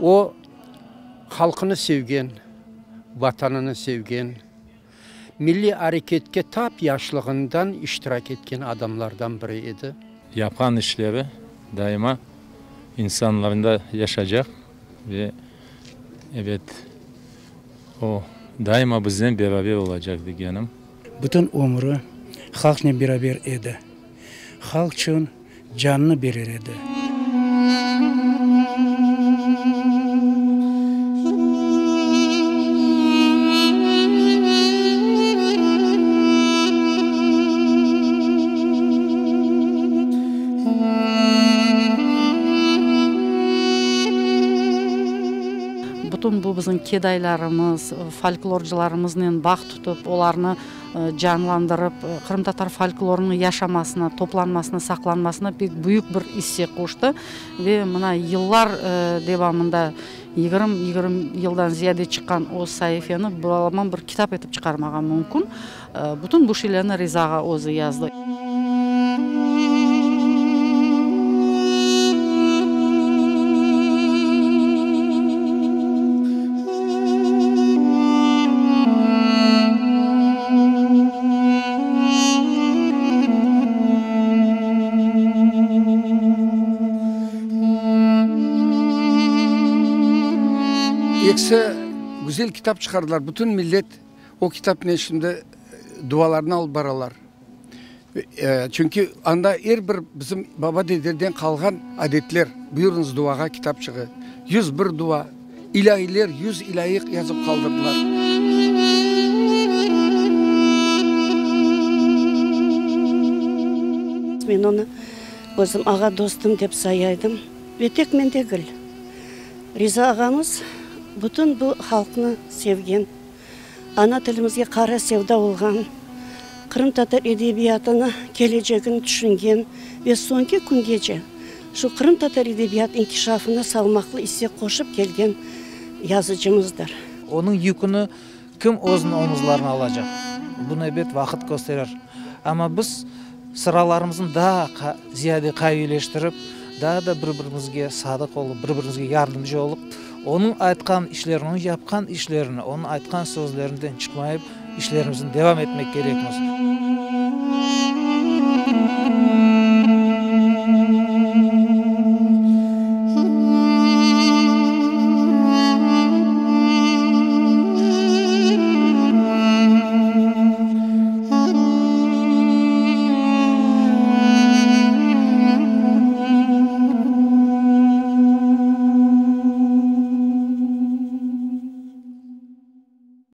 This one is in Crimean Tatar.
O, halqını sevgen, Vatanını sevgen, milliy areketke tap yaşlığından iştirak etken adamlardan biri edi. Yapqan işleri daima insanlarında yaşacaq ve, ebet, o, daima biznen beraber olacaq degenim. Bütün ömüri halqnen beraber edi. Halq içün canını berer edi. Bütün bu bizim kedaylarımız, folklorcılarımıznen bağ tutıp, olarnı canlandırıp, qırımtatar folklorınıñ yaşamasına, toplanmasına, saqlanmasına pek büyük bir isse qoştı. Ve mına yıllar devamında, yigirmi, yigirmi yıldan ziyade çıqqan o saifeni balaban bir kitap etip çıqarmağa mümkün. Bütün bu şeylerni Riza ağa özü yazdı. Ekisi güzel kitap çıqardılar, bütün millet o kitapnen şimdi dualarını alıp baralar. Çünki anda er bir bizim baba-dedelerden qalğan adetler, buyurıñız duağa kitapçığı, 101 dua, ilâiler, 100 ilâi yazıp qaldırdılar. Men onı özüm ağa dostum dep saya edim. Ve tek men degil, Riza ağamız bütün bu halqnı sevgen. Ana tilimizge qara sevda olğan, qırımtatar edebiyatını kelecegini tüşüngen ve soñki küngece şu qırımtatar edebiyat inkişafına salmaqlı isse qoşıp kelgen yazıcımızdır. Onıñ yüküni kim özüniñ omuzlarına alacaq? Bunı, ebet, vaqıt kösterir. Amma biz sıralarımıznı daa ziyade qaviyleştirip, daa da bir-birimizge sadıq olıp, bir-birimizge yardımcı olıp, Onıñ aytqan işlerini, onıñ yapqan işlerini, onıñ aytqan sözlerinden çıqmayıp, işlerimizni devam etmek kerekmiz.